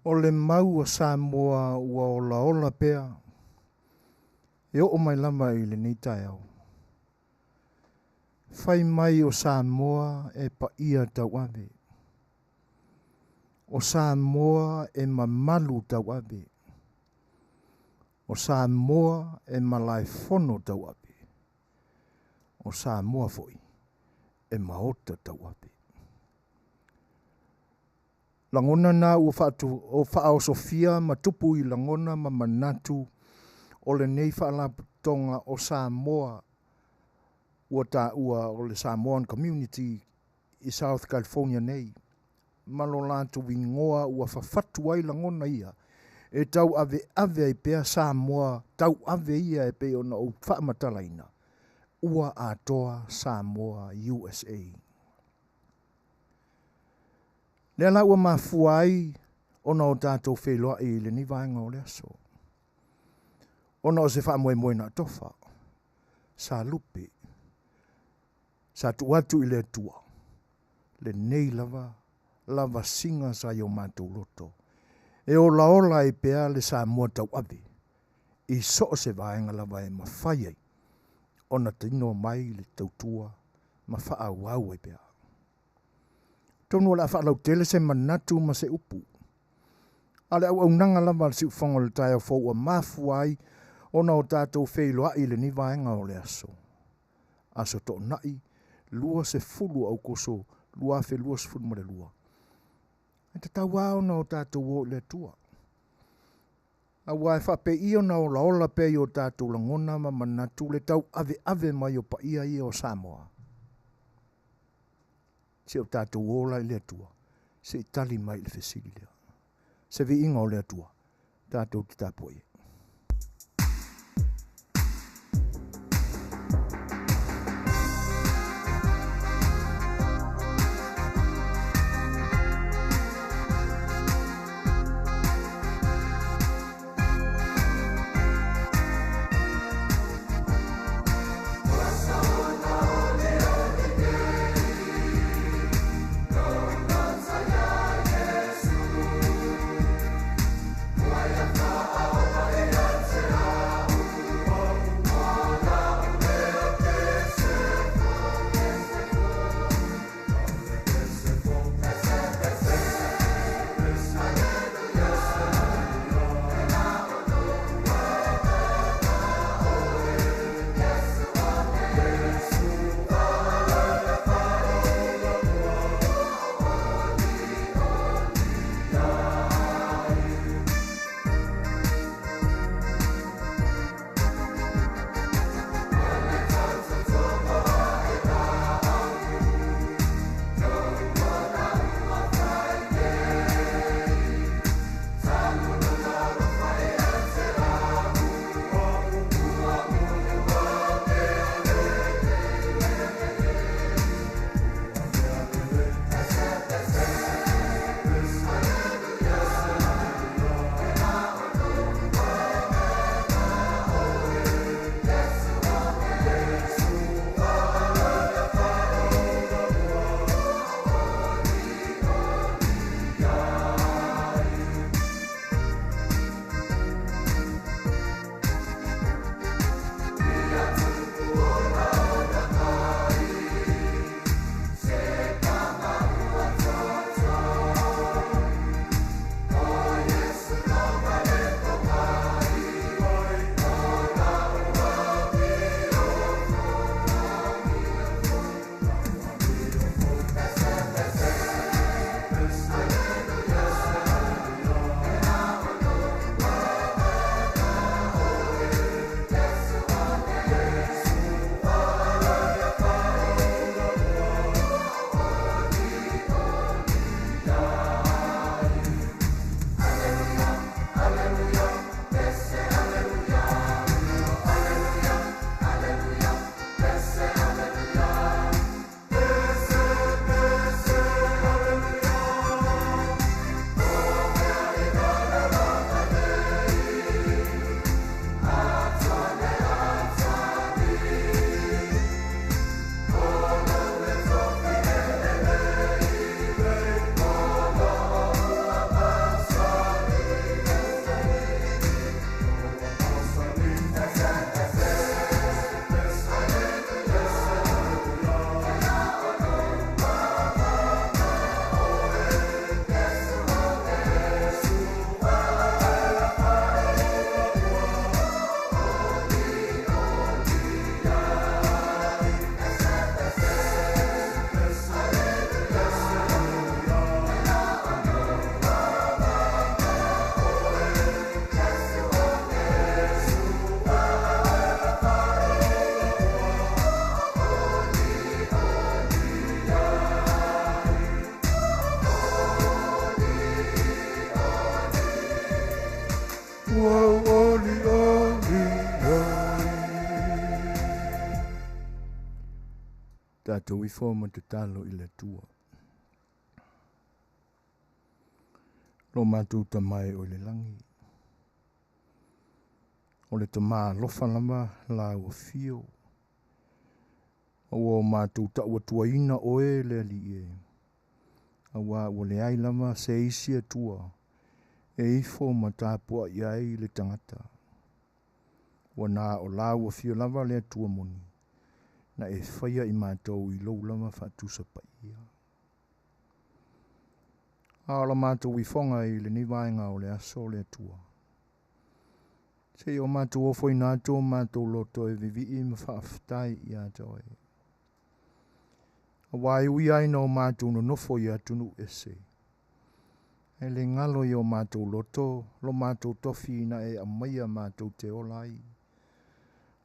O le mau a Samoa ua olaola pea e oo mai lava i lenei taeao. Fai mai o Samoa e paia tauave. O Samoa e mamalu tauave. O Samoa e malaefono tauave. O Samoa foi e maota tauave. Lagona na ua faaosofia ma tupu i lagona ma manatu o lenei faalapotopotoga o Samoa ua taua o le Samoan Community i South California nei, ma lo latou igoa ua fafatu ai lagona ia e tauaveave ai pea Samoa tauave ia e pei ona ou faamatalaina, ua atoa Samoa USA. Lea la ua mafua ai ona o tatou feiloai i lenei vaega o le aso, ona o se faamoemoe na atofa, sa lupe, sa tuu atu i le Atua, lenei lava lavasiga sa i o matou loto, e olaola ai pea le Samoa tauave, i so o se vaega lava e mafai ai, ona tino mai le tautua ma faaauau ai pea. Atonu o le a faalautele se manatu ma se upu, a o le auaunaga lava a le siufofoga o le taeao fou ua mafua ai ona o tatou feiloai i lenei vaega o le aso. Aso Toonai, 20 o Aokuso 2022. E tatau lava ona o tatou o i le Atua. Aua e faapei ona olaola pea i o tatou lagona ma manatu le tauaveave mai o paia ia o Samoa. Se o tatou o la i le Atua, se i tali mai i le fesili lea. Se viiga o le Atua, tatou te tapuai ai. Ua ou olioli ai. Tatou ifo ma tatalo i le Atua. Lo matou Tama e oe i le lagi, o le Tama alofa lava lau afio, ma ua o matou tauatuaina oe le Alii e, auā ua leai lava se isi Atua e ifo ma tapuai ai le tagata. Ua na o lau afio lava le Atua moni, na e faia i matou i lou lava faatusa paia. A o la matou ifoga i lenei vaega o le aso o le Atua, seia o matou ofoina atu o matou loto e vivii ma faafetai ia te oe. Auā e ui ai na o matou nonofo i atunuu ese, e le galo i o matou loto lo matou tofi na e aumaia matou te ola ai,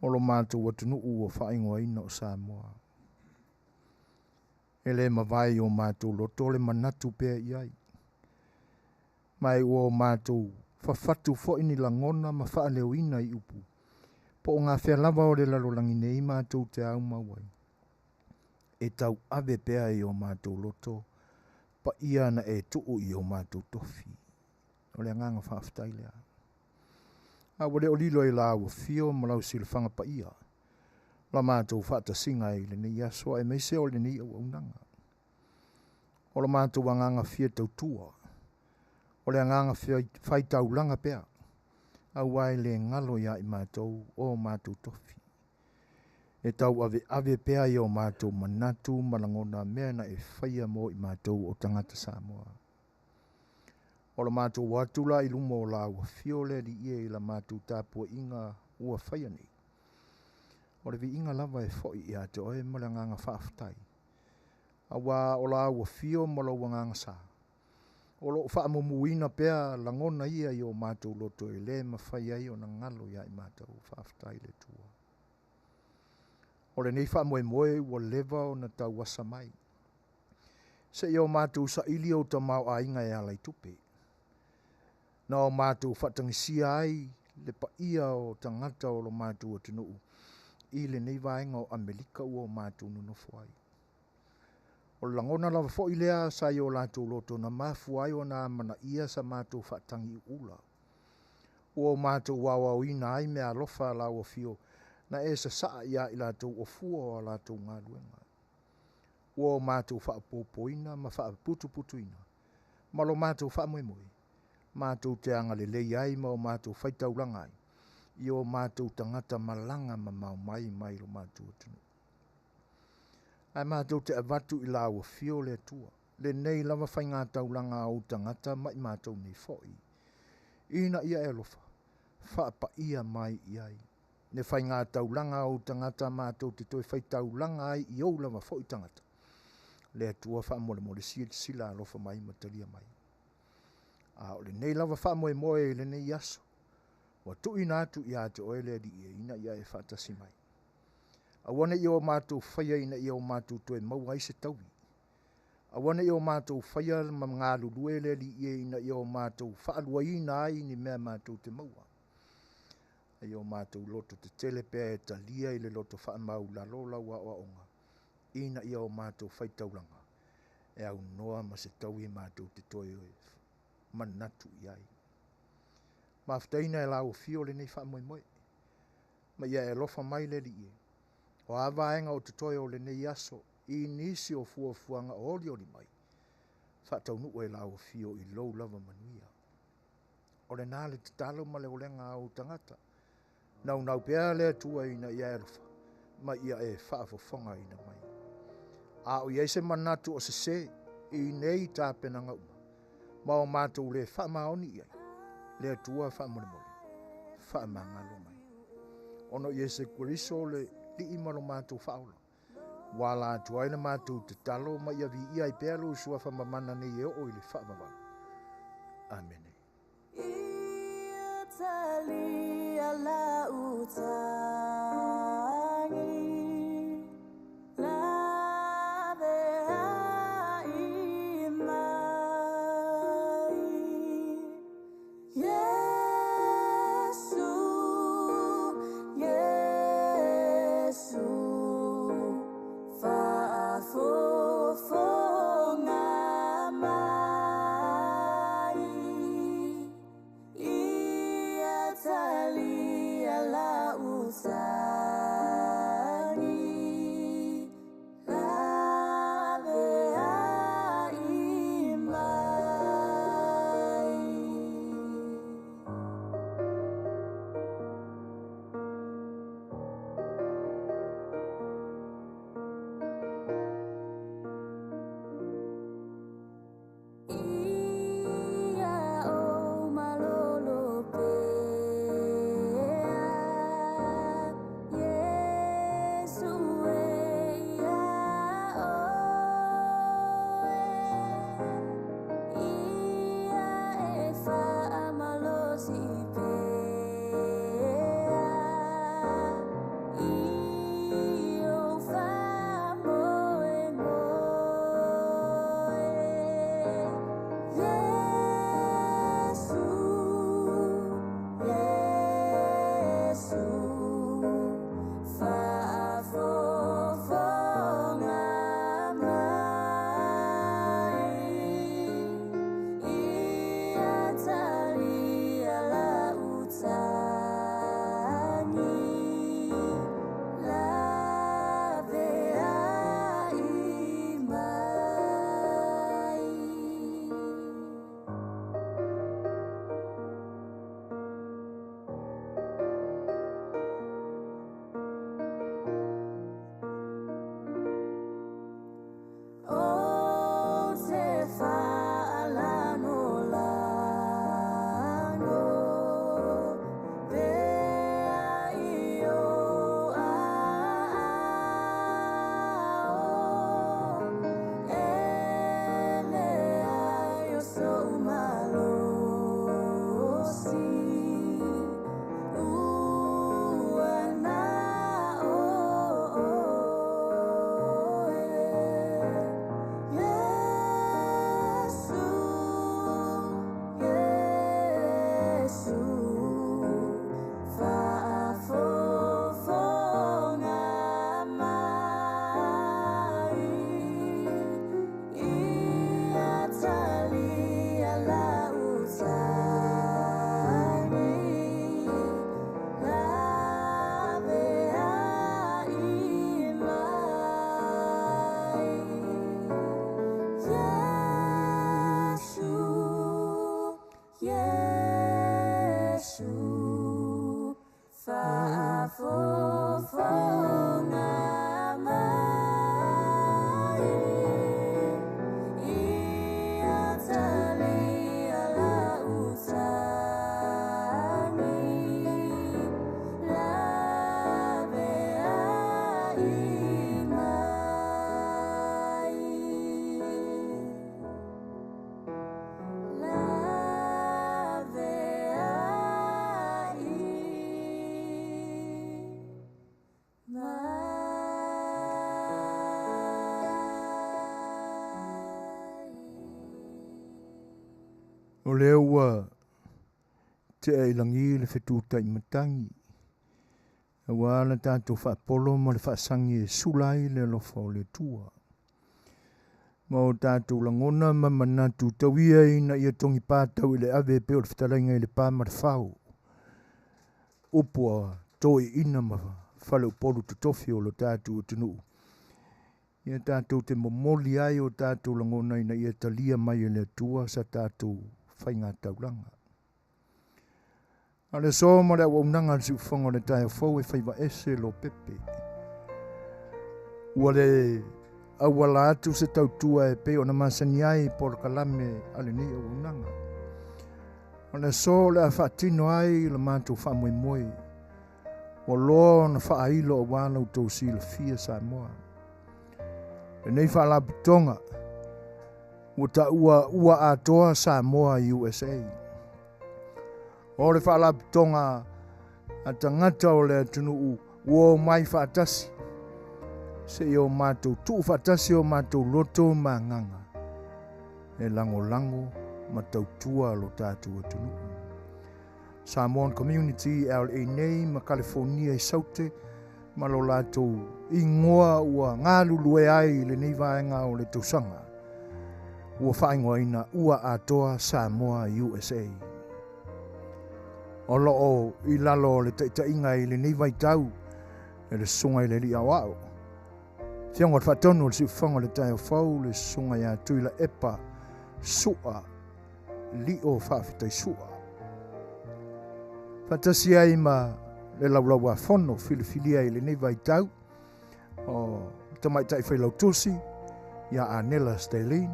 o lo matou atunuu ua faaigoaina o Samoa. E le mavae i o matou loto le manatu pea i ai, ma e ua o matou fafatu foi ni lagona ma faaleoina i upu, po o gafea lava o le lalolagi nei matou te aumau ai, e tauave pea i o matou loto paia na e tuu i o matou tofi. O le agaga faafetai lea. A ua le o lilo i lau afio ma lau silafaga paia la matou faatasiga i lenei aso aemaise o lenei auaunaga. O lo matou agaga fia tautua, o le agaga faitaulaga pea, auā e le galo ia i matou o matou tofi. E tauaveave pea i o matou manatu ma lagona mea na e faia mo i matou o tagata Samoa. O lo matou o atu la i luma o lau afio le Alii e i la matou tapuaiga ua faia nei, o le viiga lava e foi ia te oe ma le agaga faafetai, auā o lau afio ma lou agaga sa, o lo o faamumuina pea lagona ia i o matou loto e le mafai ai ona galo ia i matou. Faafetai i le Atua. O lenei faamoemoe ua leva ona tauasa mai, seia o matou saili ou tamaoaiga e ala i tupe, na o matou faatagisia ai le paia o tagata o lo matou atunuu i lenei vaega o Amerika ua o matou nonofo ai. O le lagona lava foi lea sa i o latou loto na mafua ai ona amanaia sa matou faatagiuula, ua o matou aoaoina ai meaalofa a lau afio na e sasaa ia i latou o fua o a latou galuega, ua o matou faaopoopoina ma faaputuputuina ma lo matou faamoemoe matou te agalelei ai ma o matou faitaulaga ai i o matou tagata malaga mamao mai mai lo matou atunuu. Ae matou te avatu i lau afio le Atua lenei lava faigataulaga a ou tagata ma i matou nei foi, ina ia e alofa faapaia mai i ai le faigataulaga a ou tagata matou te toe faitaulaga ai i ou lava foi tagata. Le Atua faamolemole silasila alofa mai ma talia mai. A o lenei lava faamoemoe i lenei aso ua tuuina atu ia te oe le Alii e ina ia e faatasi mai. Aua ne i o matou faia ina ia o matou toe maua ai se taui. Aua ne i o matou faia ma galulue le Alii e ina ia o matou faaluaina ai ni mea matou te maua. A ia o matou loto tetele pea e talia i le loto faamaulalo lau aoaoga ina ia o matou faitaulaga e aunoa ma se taui matou te toe manatu i ai. Mafutaina e lau afio lenei faamoemoe, ma ia e alofa mai le Alii e, o a vaega o totoe o lenei aso i nisi o fuafuaga o olioli mai, faataunuu e lau afio i lou lava manuia. O lena le tatalo ma le olega a ou tagata. Naunau pea le Atua ina ia e alofa ma ia e faafofogaina mai. A o i ai se manatu o sese i nei tapenaga uma, ma o matou le faamaoni i ai, le Atua faamolemole, faamagalo mai. Ona o Iesu Keriso le Alii ma lo matou faaola, ua ala atu ai le matou tatalo ma ia viia ai pea lou suafa mamana nei e oo i le faavavau. Amene. Ia talia lau tagi, laveai mai. O lea ua tea i lagi le fetutai matagi, aua le tatou faapolo ma le faasagi e sula ai le alofa o le Atua. Ma o tatou lagona ma manatu tauia ina ia togipā tau i le ave e pei o le fetalaiga i le pa ma le fao. Upu a toeaiina ma faleupolu totofi o lo tatou atunuu. Ia tatou te momoli ai o tatou lagona ina ia talia mai e le Atua sa tatou faigataulaga. A o le aso ma le auaunaga a le siufofoga o le taeao fou e faiva ese Lopepe. Ua le auala atu se tautua e pei ona masani ai polokalame a lenei auaunaga. O le aso o le a faatino ai le matou faamoemoe ua loa ona faailo aua la outou silafia Samoa. Lenei faalapotopotoga ua taua ua atoa Samoa USA. O le faalapotopotoga a tagata o le atunuu ua omai faatasi seia o matou tuu faatasi o matou loto ma agaga e lagolago ma tautua lo tatou atunuu. Samoan Community LA nei ma California i Saute ma lo latou ingoa ua galulue ai i lenei vaega o le tausaga ua faaigoaina ua atoa Samoa USA. O lo o i lalo o le taitaiga i lenei vaitau e le Susuga i le Alii Aoao, Afioga o le Faatonu o le Siufofoga o le Taeao Fou, le Susuga ia Tuilaepa Sua Lio Faafetai Sua, faatasi ai ma le Laulau-a-Fono filifilia i lenei vaitau o Tamaitai Failautusi ia Anela Stelin.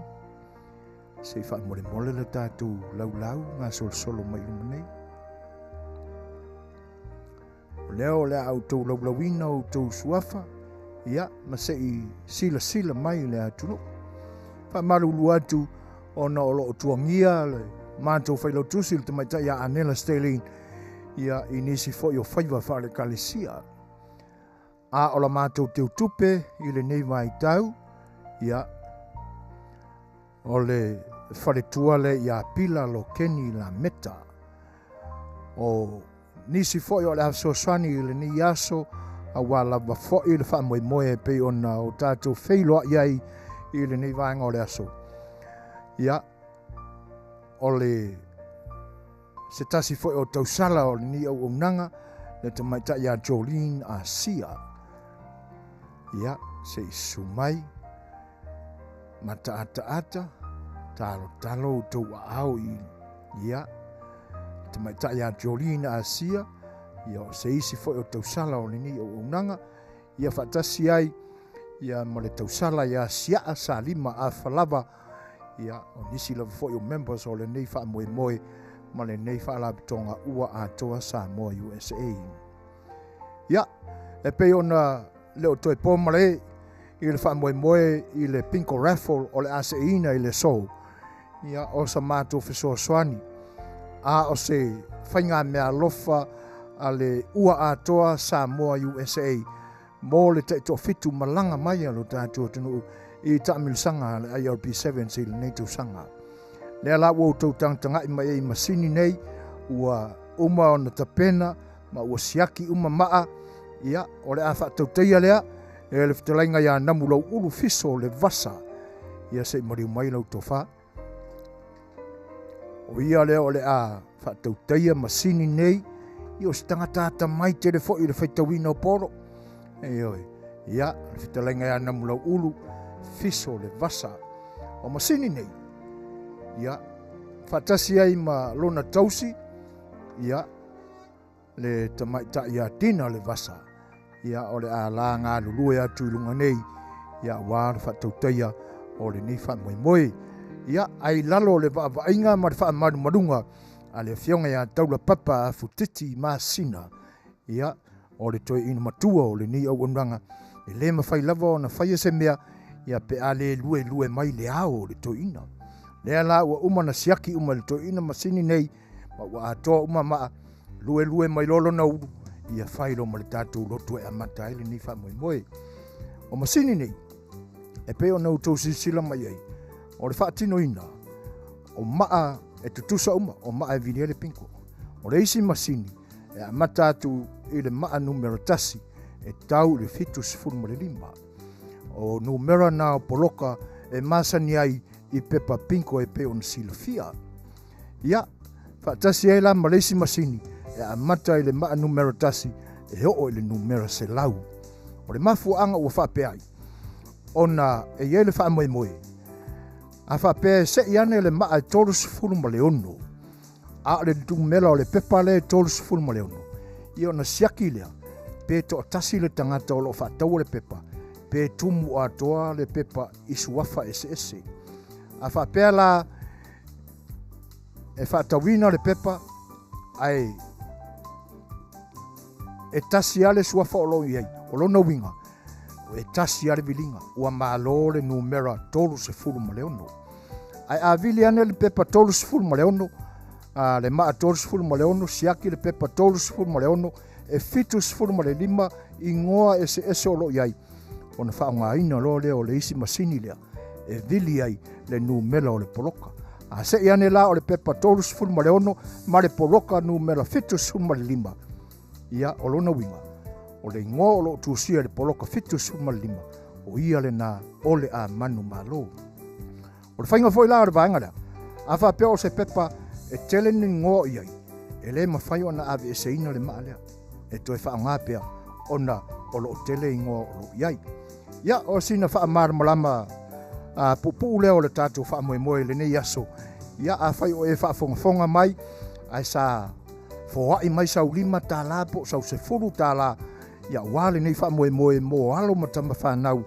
Se i faamolemole le tatou laulau gasolosolo mai luma nei. O lea o le a outou laulauina outou suafa, ia, ma se i silasila mai le atunuu. Faamalulu atu ona o lo o tuagia le matou failautusi le tamaitai ia Anela Stelin, ia, i nisi foi o faiva faale-ekalesia. A o la matou teutupe i lenei vaitau, ia, o le faletua lea ia Pila Lokeni Lameta. O nisi foi o le a fesoasoani i lenei aso, aua lava foi le faamoemoe e pei ona o tatou feiloai ai i lenei vaega o le aso. Ia, o le se tasi foi o tausala o lenei auaunaga, le tamaitai ia Jolene Asia. Ia, se i susu mai, mataataata, talotalo outou aao i, ia, tamaitai ia Jolene Asia, ia, o se isi foi o tausala o lenei auaunaga, ia faatasi ai ia ma le tausala ia Siaa Salima Afalava, ia, o nisi lava foi o members o lenei faamoemoe ma lenei faalapotopotoga ua atoa Samoa USA. Ia, e pei ona le o toe po malae i le faamoemoe i le Bingo Raffle o le a seeina i le aso, ia, o sa matou fesoasoani, a o se faigameaalofa a le ua atoa Samoa USA mo le taitoafitu malaga mai a lo tatou atunuu i taamilosaga a le IRB 7 i lenei tausaga. Lea la ua outou tagatagai mai ai i masini nei, ua uma ona tapena ma ua siaki uma maa, ia, o le a faatautaia lea e le fetalaiga ia Namulauulu Fiso le Vasa, ia se i maliu mai lau tofa. O ia lea o le a faatautaia masini nei, ia o se tagata atamai tele foi i le faitauina o polo. Ioe, ia, le fetalaiga ia Namulauulu Fiso le Vasa. O masini nei, ia, faatasi ai ma lona tausi, ia, le tamaitai ia Dina le Vasa, ia, o le a la galulue atu i luga nei, ia, aua le faatautaia o lenei faamoemoe. Ia, ai lalo o le vaavaaiga ma le faamalumaluga a le afioga ia Taulapapa Afutiti Masina, ia, o le toeaina matua o lenei auaunaga, e le mafai lava ona faia se mea, ia, pe a le luelue mai le ao o le toeaina. Lea la ua uma na siaki uma e le toeaina masini nei, ma ua atoa uma maa, luelue mai loa lona ulu, ia fai loa ma le tatou lotu e amata ai lenei faamoemoe. O masini nei, e pei ona outou silasila mai ai, o le faatinoina, o maa e tutusa uma, o maa e vili ai le pinko. O le isi masini, e amata atu i le maa numera 1, e tau i le 75. O numera na o poloka e masani ai i pepa pinko e pei ona silafia. Ia, faatasi ai la ma le isi masini e amata i le maa numera 1 e oo i le numera 100. O le mafuaaga ua faapea ai, ona e i ai le faamoemoe, a faapea e sei ane le maa e 36, a o le numera o le pepa lea e 36, ia ona siaki lea, pe toatasi le tagata o lo o faataua le pepa, pe tumu atoa le pepa i suafa eseese. A faapea la e faatauina le pepa, ae e tasi lava le suafa o lo o i ai, o lona uiga, e tasi lava le viliga, ua malo le numera 36. Ae a vili ane le pepa 36, a le maa 36, siaki le pepa 36, e 75 igoa eseese o lo o i ai, ona faaaogaina loa lea o le isi masini lea e vili ai le numera o le poloka. A sei ane la o le pepa 36 ma le poloka numera 75, ia, o lona uiga, o le igoa o lo o tusia i le poloka 75, o ia lena o le a manu malo. O le faiga foi la o le vaega lea, a faapea o se pepa e tele ni igoa i ai, E le mafai ona aveeseina le maa lea e toe faaaoga pea ona o lo o tele igoa o lo o i ai. Ia, o sina faamalamalama puupuu lea o le tatou faamoemoe i lenei aso. Ia, afai o e faafogafoga mai ae sa foai mai sau $5 po o sau $10, ia aua lenei faamoemoe mo alo ma tama fanau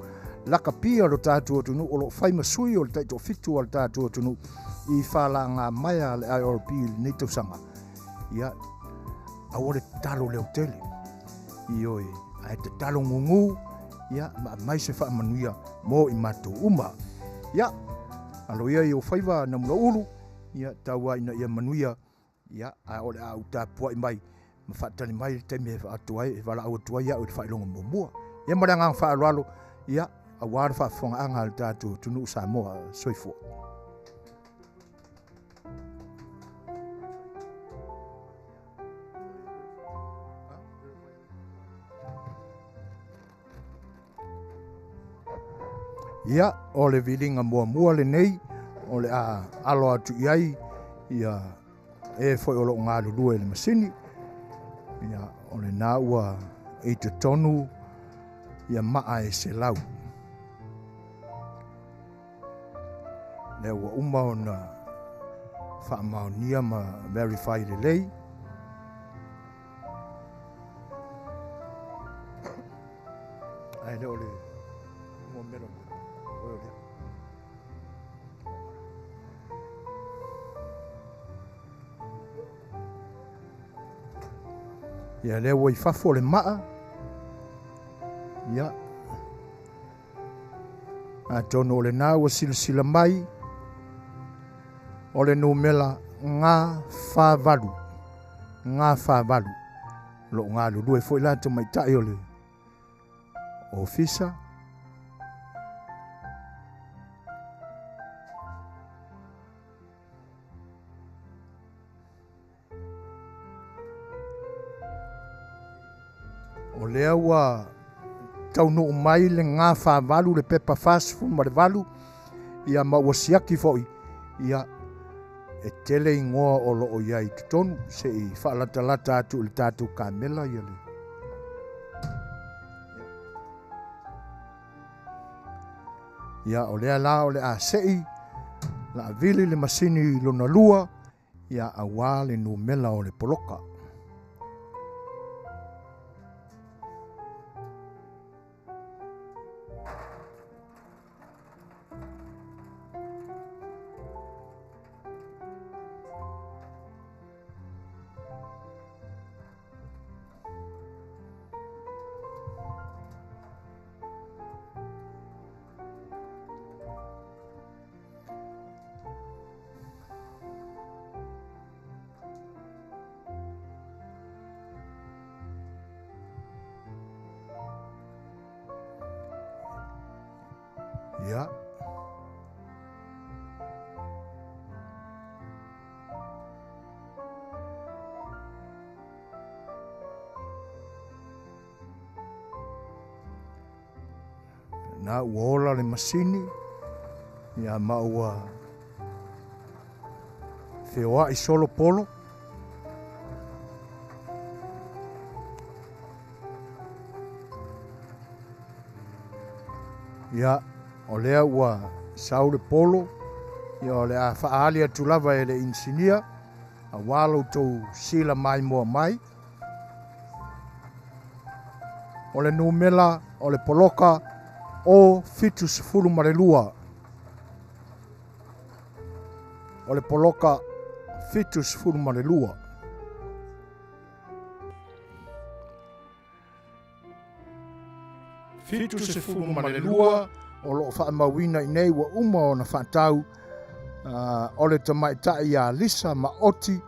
lakapi a lo tatou atunuu o lo o fai ma sui o le taitoafitu a lo tatou atunuu i faalagamaea a le IRB i lenei tausaga. Ia, aua le tatalo leotele, ioe, ae tatalo gugu, ia, ma aumai se faamanuia mo i matou uma. Ia, alo ia i ou faiva Namulauulu, ia, tau lava ina ia manuia. Ia, ae o le a ou tapuai mai ma faatali mai le taimi e atu ai, e valaau atu ai au i le faailoga muamua. Ia ma le agaga faaaloalo, ia, aua le faafofogaaga a le tatou atunuu Samoa. Soifua. Ia, o le viliga muamua lenei o le a alo atu i ai ia e foi o lo o galulue i le masini. Ia, o lena ua i totonu ia maa e 100. Lea ua uma ona faamaonia ma verify lelei. Ae le o le numera o lea. Ia lea ua i fafo le maa. Ia. Atonu o lena ua silasila mai o le numera ga 48. Ga 48. Lo o galulue foi la tamaitai o le ofisa. O lea ua taunuu mai le G48 le pepa 48, ia ma ua siaki foi, ia e tele igoa o lo o i ai i totonu, se i faalatalata atu i le tatou kamela ia le. Ia o lea la o le a sei la vili le masini lona lua, ia aua le numera o le poloka. Ia. Na ua ola le masini, ia ma ua feoai solo polo. Ia, o lea ua sau le polo, ia o le a faaali atu lava e le inisinia, aua lo outou sila maimoa mai. O le numera o le poloka o 72. O le poloka 72. 72 o lo o faamauina i nei ua uma ona faatau o le tamaitai ia Lisa Maoti,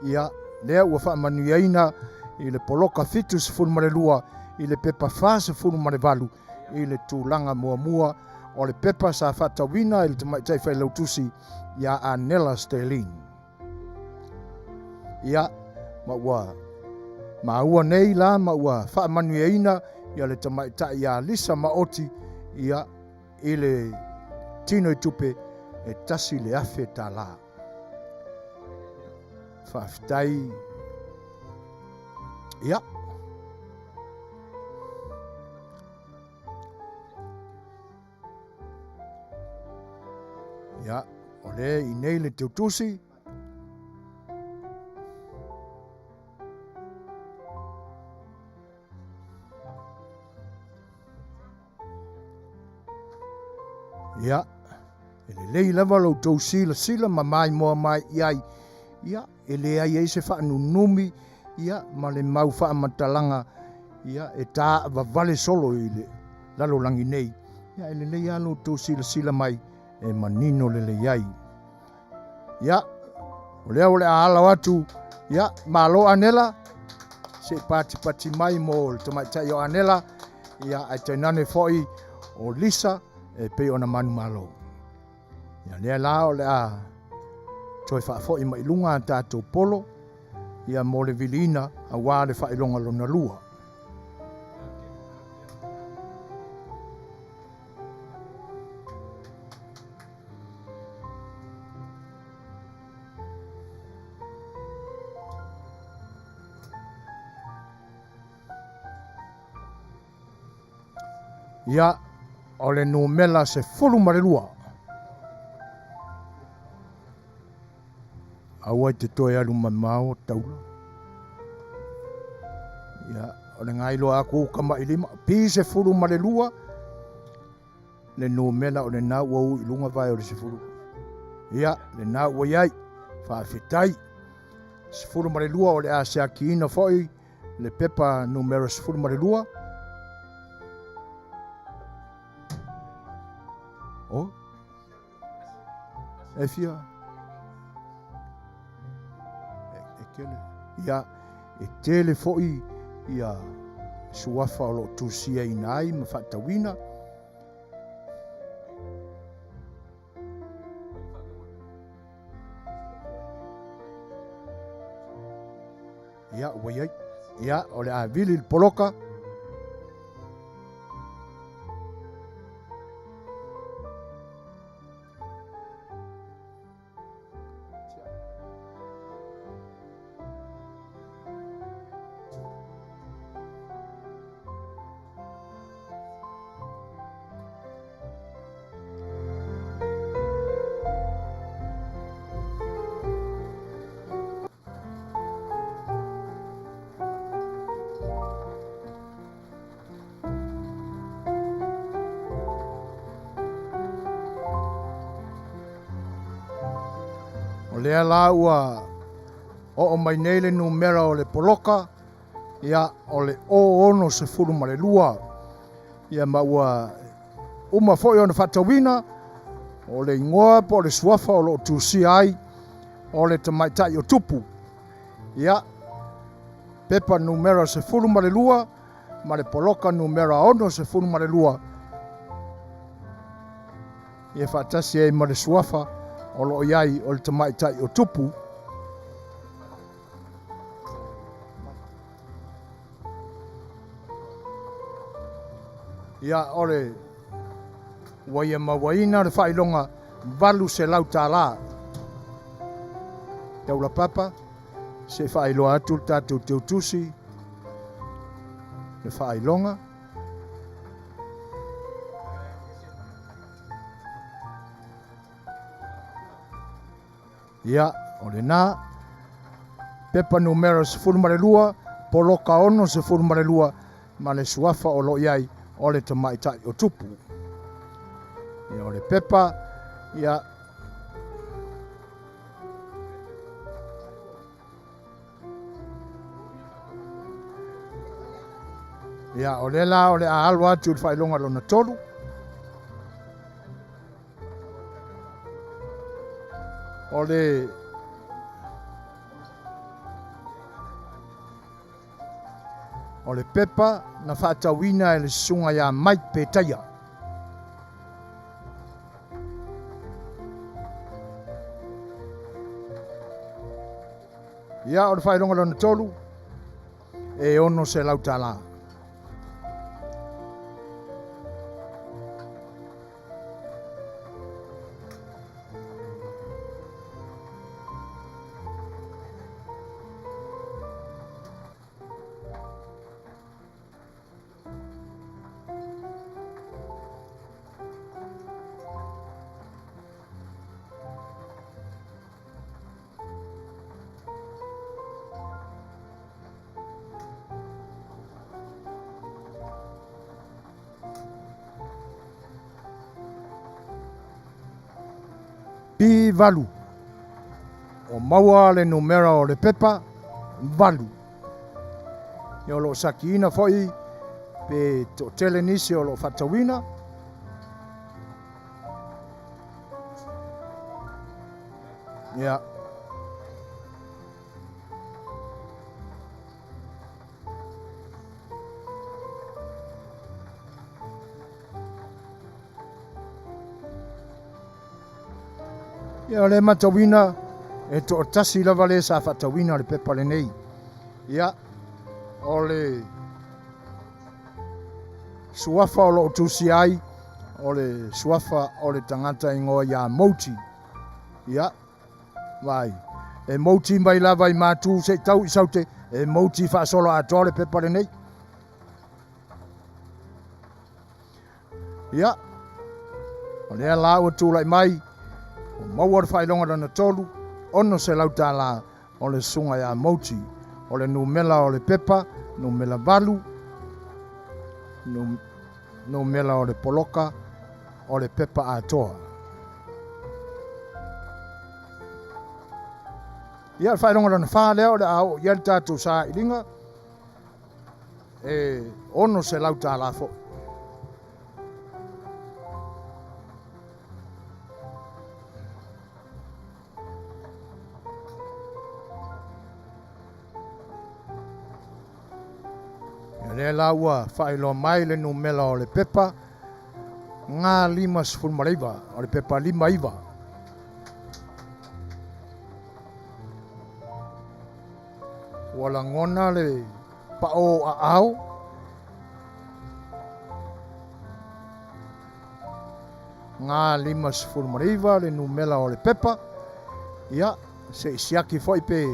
ia lea ua faamanuiaina i le poloka 72 i le pepa 48 i le tulaga muamua o le pepa sa faatauina e le tamaitai failautusi ia Anela Sterling. Ia, ma ua maua nei la ma ua faamanuiaina ia le tamaitai ia Lisa Maoti, ia, i le tino i tupe e $1,000. Faafetai. Ia. Ia, o lea i nei le teutusi. Ia, e lelei lava lo outou silasila ma maimoa mai i ai. Ia, e leai ai se faanunumi, ia, ma le mau faamatalaga, ia, e taavavale solo i le lalolagi nei. Ia, e lelei lava lo outou silasila mai e manino lelei ai. Ia, o lea o le a alo atu, ia, malo Anela, se i patipati mai mo le tamaitai o Anela, ia, ae tainane foi o Lisa e pei ona manumalo. Ia, lea la o le a toe faafoi mai luga a tatou polo, ia, mo le viliina aua le faailoga lona lua. Ia, o le numera 12. Aua i te toe alu mamao taula. Ia, o le gailoa aku uka mai lima. Pi 12. Le numera o lena ua u i luga vae o le 10. Ia, lena ua iai. Faafetai. 12 o le a siakiina foi le pepa numera 12. O? E fia? E tele. Ia, e tele foi ia suafa o lo o tusiaina ai ma faatauina. Ia, ua i ai. Ia, o le a vili le poloka. O lea la ua oo mai nei le numera o le poloka, ia o le 062. Ia ma ua uma foi ona faatauina o le igoa po o le suafa o lo o tusia ai o le tamaitai o Tupu. Ia, pepa numera 12 ma le poloka numera 62. Ia faatasi ai ma le suafa o lo o i ai o le tamaitai o Tupu. Ia, o le ua ia mauaina le faailoga $800. Taula papa, se faailoa atu le tatou teutusi le faailoga. Ia, o lena, pepa numera 12, poloka 62, ma le suafa o lo o i ai o le tamaitai o Tupu. Ia, o le pepa, ia, ia, o lea la o le a alo atu i le faailoga lona 3. O le pepa na faatauina e le susuga ia Mike Petaia. Ia, o le faailoga lona 3, e $600. B8. Ua maua le numera o le pepa, 8. Ia o lo o sakiina foi pe toatele nisi o lo o faatauina. Ia. Ia o le matauina e toatasi lava le sa faatauina le pepa lenei. Ia o le suafa o lo o tusia ai o le suafa o le tagata igoa ia Mouti. Ia vai e Mouti mai lava i Matu se i tau i Saute e Mouti faasolo atoa le pepa lenei. Ia, o lea la ua tulai mai, ua maua le faailoga lona 3, $600 o le susuga ia Mouti. O le numela o le pepa, numela 8, numela o le poloka, o le pepa atoa. Ia, o le faailoga lona 4 lea o le a oo i ai le tatou sailiga, e $600 foi. Ia lea la ua faailoa mai le numela o le pepa ga 59, o le pepa 59. Ua lagona le pao aao. Ga 59 le numela o le pepa. Ia, se i siaki foi pe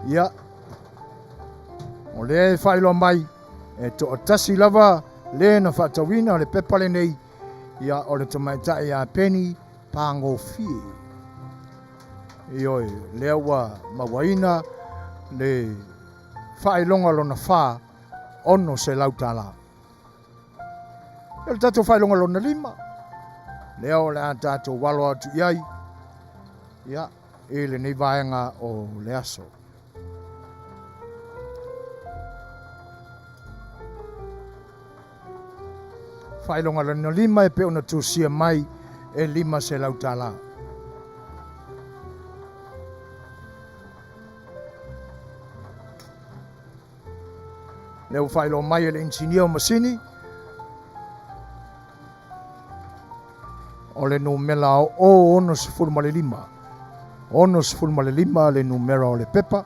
Ia, o lea e faailoa mai, e toatasi lava le na faatauina le pepa lenei, ia o le tamaitai ia Penny Pagofie. Ioe, lea ua mauaina le faailoga lona 4, $600. Ia o le tatou faailoga lona 5, lea o le a tatou alo atu i ai, ia, i lenei vaega o le aso. Faailoga lona 5 e pei ona tusia mai e $500. Lea ua faailoa mai e le inisinia o masini, o le numera o 65. 65 le numera o le pepa.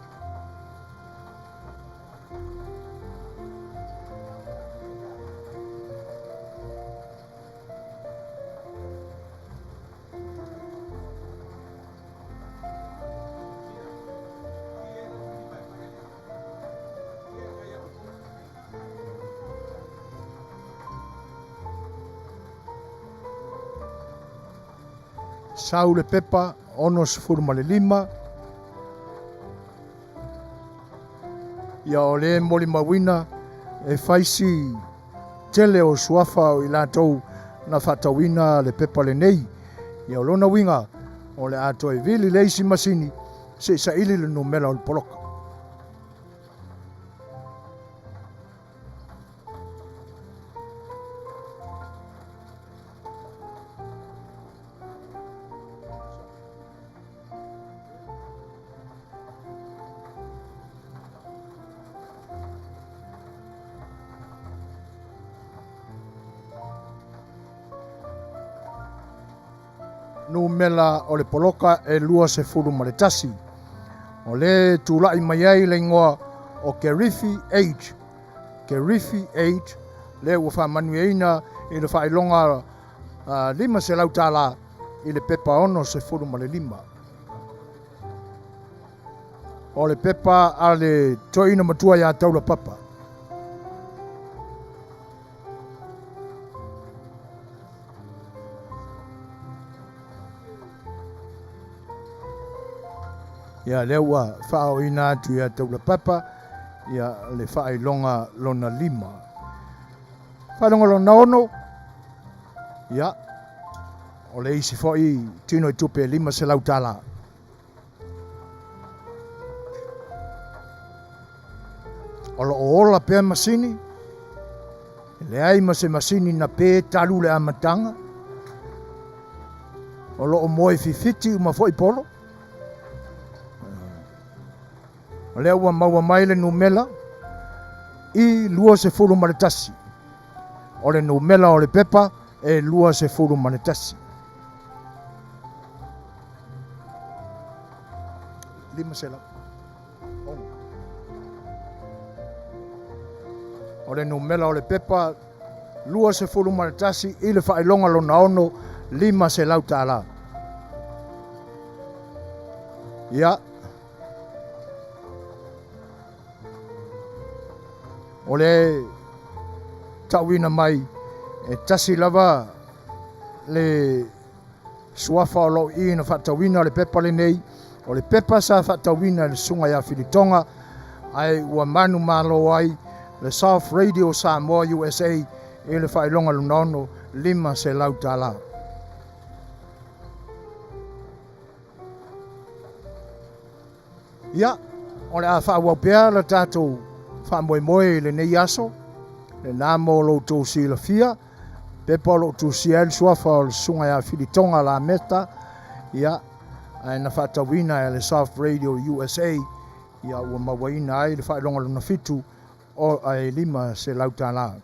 Sau le pepa 65. Ia o le molimauina e fai si tele o suafa o i latou na faatauina le pepa lenei. Ia o lona uiga, o le a toe vili le isi masini se i saili le numera o le poloka. Numela o le poloka e 21. O le tulai mai ai le igoa o Kerifi H. Kerifi H, le ua faamanuiaina i le faailoga $500 i le pepa 65. O le pepa a le toeaina matua ia Taulapapa. Ia lea ua faaoina atu ia Taulapapa ia le faailoga lona 5. Faailoga lona 6, ia, o le isi foi tino i tupe e $500. O lo o ola pea masini, e leai ma se masini na pe talu le amataga. O lo o moe fifiti uma foi polo. O lea ua maua mai le numera i 21. O le numera o le pepa e 21. 500. O le numera o le pepa 21 i le faailoga lona 6, $500. Ia, o le tauina mai e tasi lava le suafa o lo o i na faatauina le pepa lenei, o le pepa sa faatauina e le susuga ia Filitoga, ae ua manumalo ai le South Radio Samoa USA i le faailoga lona 6, $500. Ia, o le a faaauau pea le tatou faamoemoe i lenei aso, lena mo lo outou silafia, pepa o lo o tusia ai le suafa o le susuga ia Filitoga Lameta, ia, ae na faatauina e le South Radio USA, ia ua mauaina ai le faailoga lona 7, o, e $500.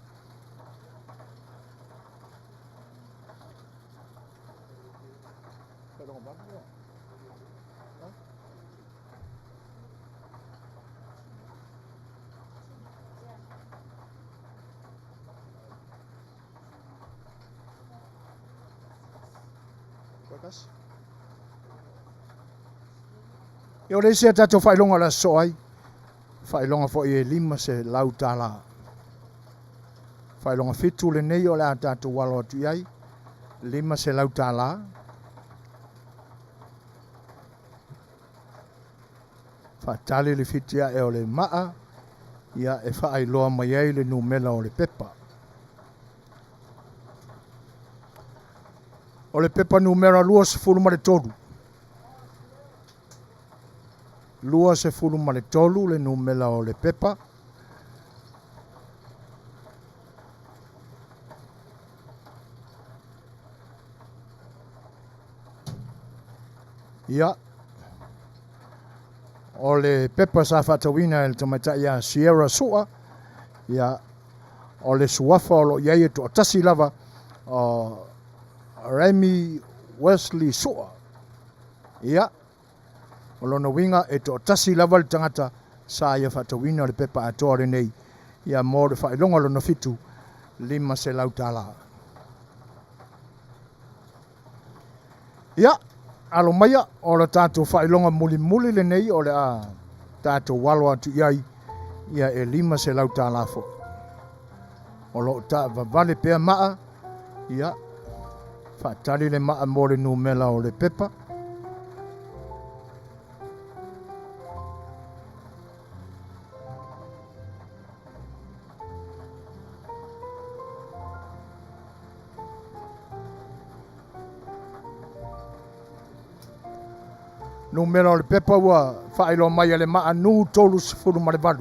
Ia o le isi a tatou faailoga o le aso soo ai, faailoga foi e $500. Faailoga 7 lenei o le a tatou alo atu i ai, $500. Faatali le fitiae o le maa, ia e faailoa mai ai le numera o le pepa. O le pepa numera 23. 23 le numera o le pepa. Ia, o le pepa sa faatauina e le tamaitai ia Sierra Sua, ia, o le suafa o lo o i ai e toatasi lava, o Remy Wesley Sua. Ia, o lona uiga e toatasi lava le tagata sa ia faatauina le pepa atoa lenei, ia mo le faailoga lona 7, $500. Ia, alo maia, o le tatou faailoga mulimuli lenei o le a tatou alo atu i ai, ia e $500 foi. O lo o taavavale pea maa, ia, faatali le maa mo le numera o le pepa. Numera o le pepa ua faailoa mai e le maa nu 38.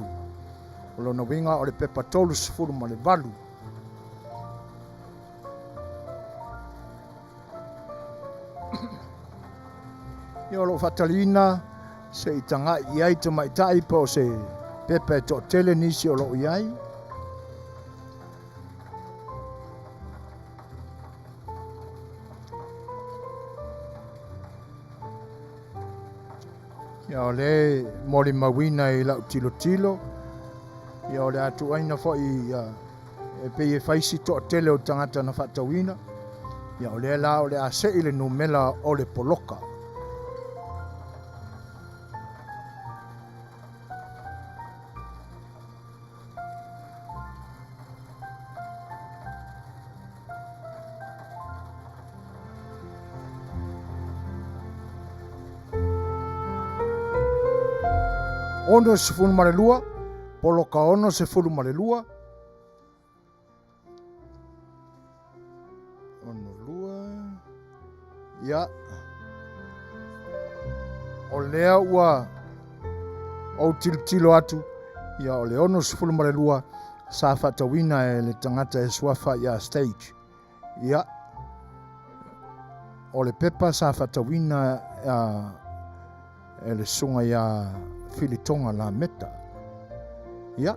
O lona uiga o le pepa 38. Ia o lo o faataliina se i tagai i ai tamaitai po o se pepa e toatele nisi o lo o i ai. Ia o le molimauina i lau tilotilo, ia o le a tuuaina foi ia, e pei e fai si toatele o tagata na faatauina, ia o lea la o le a sei le numera o le poloka. 62, poloka 62. Ia, o lea ua ou tilotilo atu, ia o le 62 sa faatauina e le tagata e suafa ia Stage. Ia, o le pepa sa faatauina e le susuga ia Filitoga Lameta. Ia,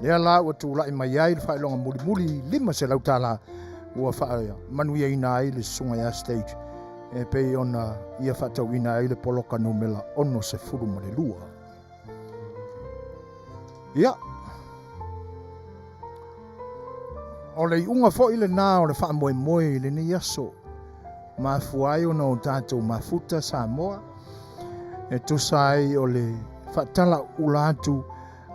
lea la ua tulai mai ai le faailoga mulimuli $500 ua faamanuiaina ai le susuga ia Stage e pei ona ia faatauina ai le poloka numera 62. Ia, o le iuga foi lena o le faamoemoe i lenei aso, mafua ai ona o tatou mafuta Samoa, e tusa ai o le faatalaula atu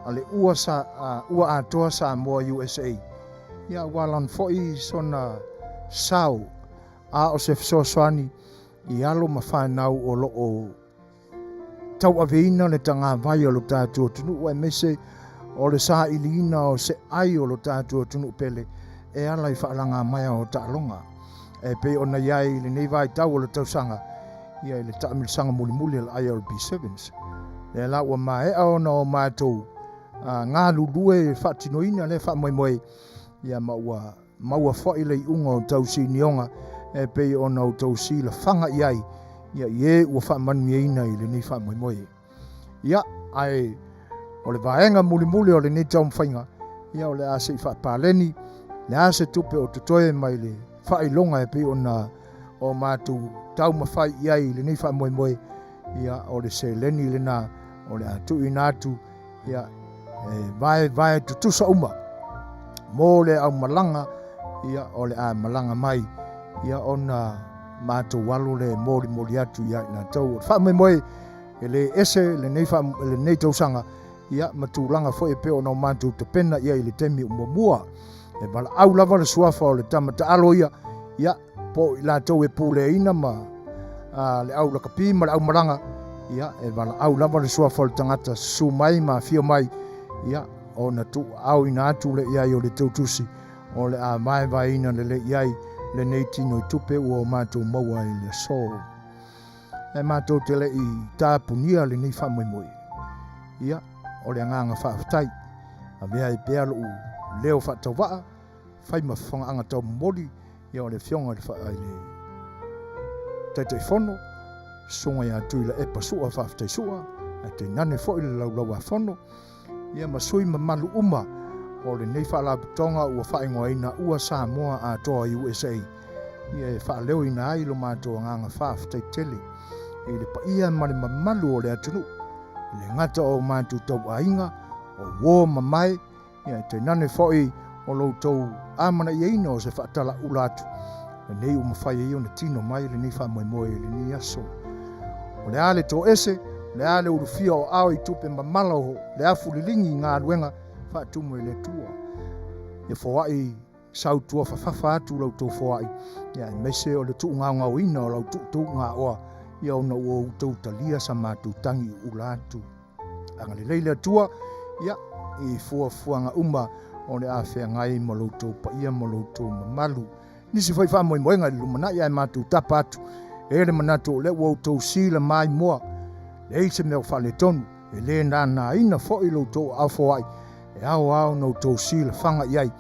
a le ua, sa, ua atoa Samoa USA, ia aua lana foi sona sao, a o se fesoasoani i alo ma fanau o lo o tauaveina le tagavai o lo tatou atunuu aemaise o le sailiina o se ai o lo tatou atunuu pele e ala i faalagamaea o taaloga e pei ona i ai i lenei vaitau o le tausaga ia i le taamilosaga mulimuli a le IRB Sevens. Lea la ua maea ona o matou galulue e faatinoina lea faamoemoe ia ma ua Maua foi le iuga o tausinioga e pei ona outou silafaga i ai, ia i e ua faamanuiaina i lenei faamoemoe. Ia, ae o le vaega mulimuli o lenei taumafaiga, ia o le a se i faapaleni le a se tupe o totoe mai le faailoga e pei ona o matou taumafai i ai i lenei faamoemoe, ia o le seleni lena o le a tuuina atu ia e vaevae tutusa uma mo le aumalaga ia o le a malaga mai ia ona matou alo le molimoli atu ia i latou. O le faamoemoe e le ese lenei, lenei tausaga ia ma tulaga foi e pei ona o matou tapena ia i le taimi o muamua. E valaau lava le suafa o le tama taalo ia, ia po o i latou e puleaina ma a, le au lakapi ma le au malaga, ia, e valaau lava le suafa o le tagata susu mai ma afio mai, ia, ona tuuaoina atu le i ai o le tautusi, o le a vaevaeina lelei i ai lenei tino i tupe ua o matou maua i le aso. Ae matou te le i tapunia lenei faamoemoe. Ia, o le agaga faafetai. Avea ai pea lou leo faatauvaa, fai ma fofogaaga taumomoli ia o le afioga i le Taitaifono, Susuga ia Tuilaepa Sua Faafetai Sua, ae tainane foi le Laulau-a-Fono, ia ma sui mamalu uma o lenei Faalapotopotoga ua faaigoaina Ua Samoa Atoa USA, ia e faaleoina ai lo matou agaga faafetai tele i le paia ma le mamalu o le atunuu, e le gata o matou tauaiga, o uo ma mae, Ia, tainane foi o lo outou amanaiaina o se faatalaula atu, lenei ua mafai ai ona tino mai lenei faamoemoe i lenei aso. O le a le toese, o le a le ulufia o ao i tupe mamala o le afu liligi i galuega faatumu e le Atua. Ia foai sautua fafafa atu la outou foai, ia aemaise o le tuugaogaoina o la outou gaoa, ia ona ua outou talia sa matou tagi uula atu. Agalelei le Atua, ia, i fuafuaga uma o le a feagai ma lo outou paia ma lo outou mamalu. Nisi foi faamoemoega i le lumanai ae matou tapa atu e le manatu o lea ua outou sila maimoa, leai se mea o faaletonu, e le nānāina foi lo outou aao foai, e ao lava ona outou silafaga i ai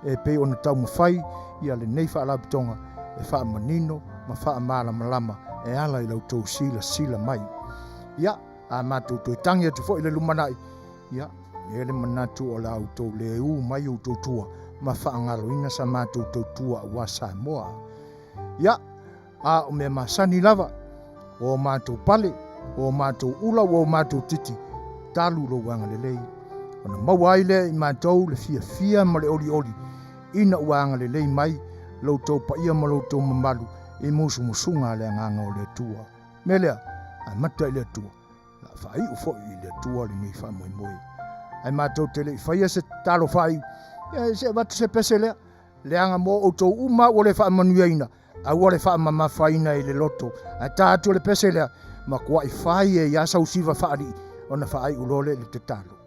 e pei ona taumafai ia lenei Faalapotopotoga e faamanino ma faamalamalama e ala i la outou silasila mai. Ia, A matou toe tangi atu foi i le lumanai, ia, e le manatu o le a outou le ū mai outou tua ma faagaloina sa matou tautua aua Samoa. Ia, a o mea masani lava, ua o matou pale, ua o matou ula, ua o matou titi, talu lou agalelei. Ona maua ai lea i matou le fiafia ma le olioli ina ua agalelei mai lo outou paia ma lo outou mamalu i musumusuga a le Agaga o le Atua. Mea lea, amata i le Atua, la faaiu foi i le Atua lenei faamoemoe. Ae matou te le i faia se tatalo faaiu, ia se avatu se pese lea, leaga mo outou uma ua le faamanuiaina, aua le faamamafaina i le loto, ae ta atu le pese lea, matuai fai e ia sau siva faalii, ona faaiu loa lea i le tatalo.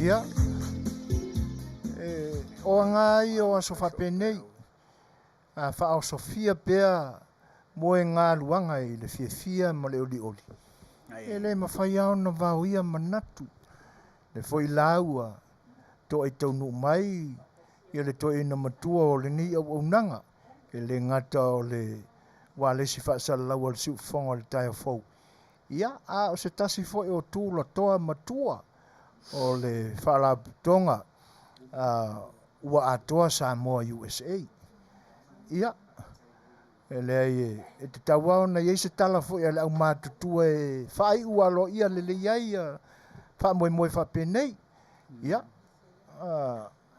Ia, e, o aga ia o aso faapenei, a faaosofia pea moegaluaga i le fiafia ma le olioli. E lē mafai lava ona vaoia manatu le foi la ua to'ai taunuu mai ia le toeaina matua o lenei auaunaga, e lē gata o le ualesi faasalalau a le siufofoga o le taeao fou, ia a o se tasi foi o tulatoa matua o le faalapotopotoga ua atoa Samoa USA. Ia, e leai e tatau lava ona i ai se tala foi a le aumatutua e faaiu aloaia lelei ai ia faamoemoe faapenei. Ia,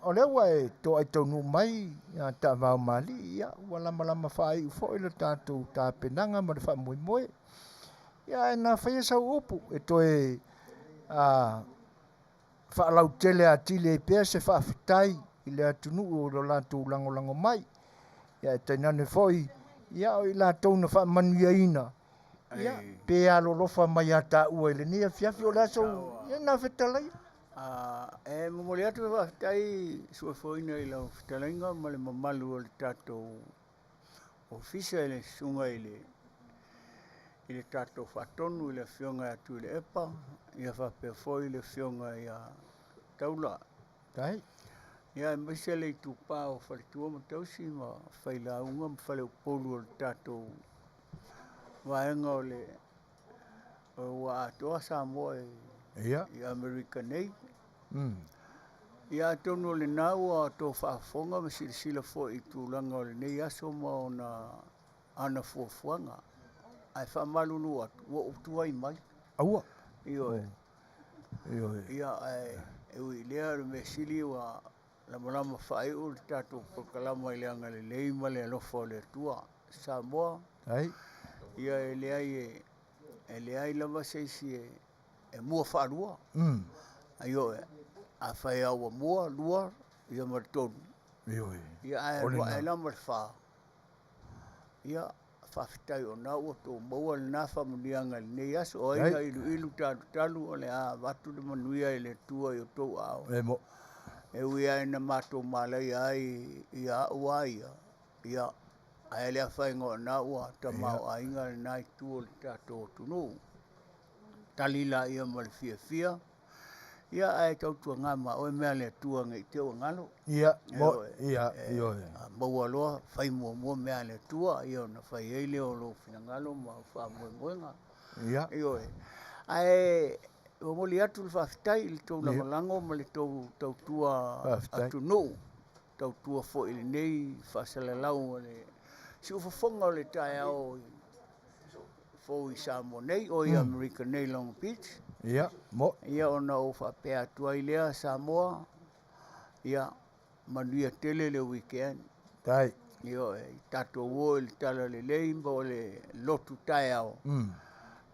o lea ua e toai taunuu mai ia taavao malii, ia ua lamalama faaiu foi le tatou tapenaga ma le faamoemoe. Ia ae na faia sau upu e toe faalautele atili ai pea se faafetai i le atunuu o lo latou lagolago mai. Ia ae tainane foi, ia o i latou na faamanuiaina, ia, pe alolofa mai ia taua i lenei afiafi, o le aso, ia na fetalaia. E momoli atu le faafetai Suefoina i lau fetalaiga ma le mamalu o le tatou ofisa i le susuga i le i le tatou faatonu i le afioga ia Tuilaepa, ia faapea foi le afioga ia Taula. Tai. Ia aemaise le itupa o faletua ma tausi ma failauga ma faleupolu o le tatou vaega o le ua atoa Samoa i, Ia. i Amerika nei. Ia atonu o lena ua outou faafofoga ma silasila foi i tulaga o lenei aso ma ona ana fuafuaga. Ae faamalulu atu, ua ou tuai mai. Aua. Ioe. Ioe. Ia, ae e ui i lea, o le mea sili ua lamalama faaiu le tatou polokalama i le agalelei ma le alofa o le Atua. Samoa, Ai. ia e leai e leai lava se isi e mua faalua. Ioe, afai lava ua mua, lua, ia ma le tolu. Ioe. Ia ae alu ae la ma le fa. Ia, faafetai o lena ua outou maua lena faamanuiaga i lenei aso. O ai na iluilu talutalu o le a avatu le manuia e le Atua i outou aao. E mo. E ui lava ina matou malaia ai ia au lava ia, ia, ae le afaina o lena ua tamaoaiga lena itu o le tatou atunuu. Tali laia ma le fiafia, ia ae tautuana ma oe mea a le Atua ne i te i ua galo. Ia, mo, ia, ioe. A maua loa, fai muamua mea a le Atua, ia ona fai ai lea o lou finagalo ma au faamoemoega. Ia. Ioe. Ae momoli atu le faafetai i le tou lagolago ma le tou tautua atunuu, tautua foi i lenei faasalalau o le siufofoga o le taeao fou i Samoa nei, o i Amerika nei i Long Beach. Ia, mo. Ia ona ou faapea atu ai lea, Samoa, ia manuia tele le weekend. Tai. Ioe, tatou o i le talalelei po o le lotu taeao.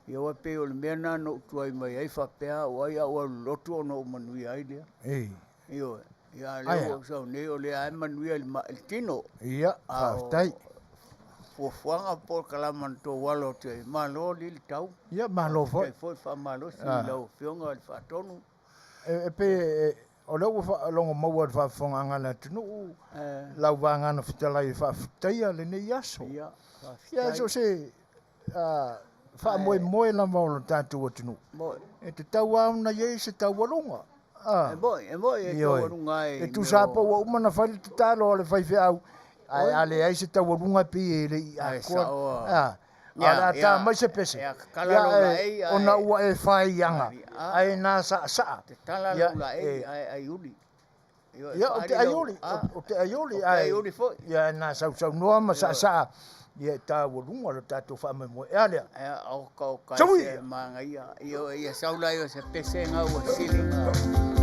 Ia aua e pei o le mea lena na ou tuai mai ai faapea au ai a ou alu i le lotu ona ou manuia ai lea. Ei. Ioe, ia a o lea ua ou sau nei o lea lava e manuia i le tino. Ia, faafetai. A o fuafuaga po o le kalama na outou alo atu ai, malo alii le tau. Ia, malo foi. Faafetai foi le faamalosi i lau Afioga i le Faatonu. E pei o lea ua faalogo maua i le faafofogaaga a le atunuu lau vagana fetalai e faafetaia lenei aso. Ia, Ia, so o se faamoemoe lava o le tatou atunuu, e tatau lava ona i ai se taualuga. E moni, e moni, e taualuga ai. E tusa lava po ua uma ona fai le tatalo a le faifeau, ae a leai se taualuga e pei e le i atoa. A o le a ta mai se pese, ia, ona ua e faiaga, ae na saasaa. Tatala lou laei ae aiuli. Ia, ou te aiuli, ou te aiuli, ae ia na sausaunoa ma saasaa, ia e taualuga lo tatou faamoemoe. E a lea? Oka oka e se manaia. Ia sau la o se pese na ua sili na.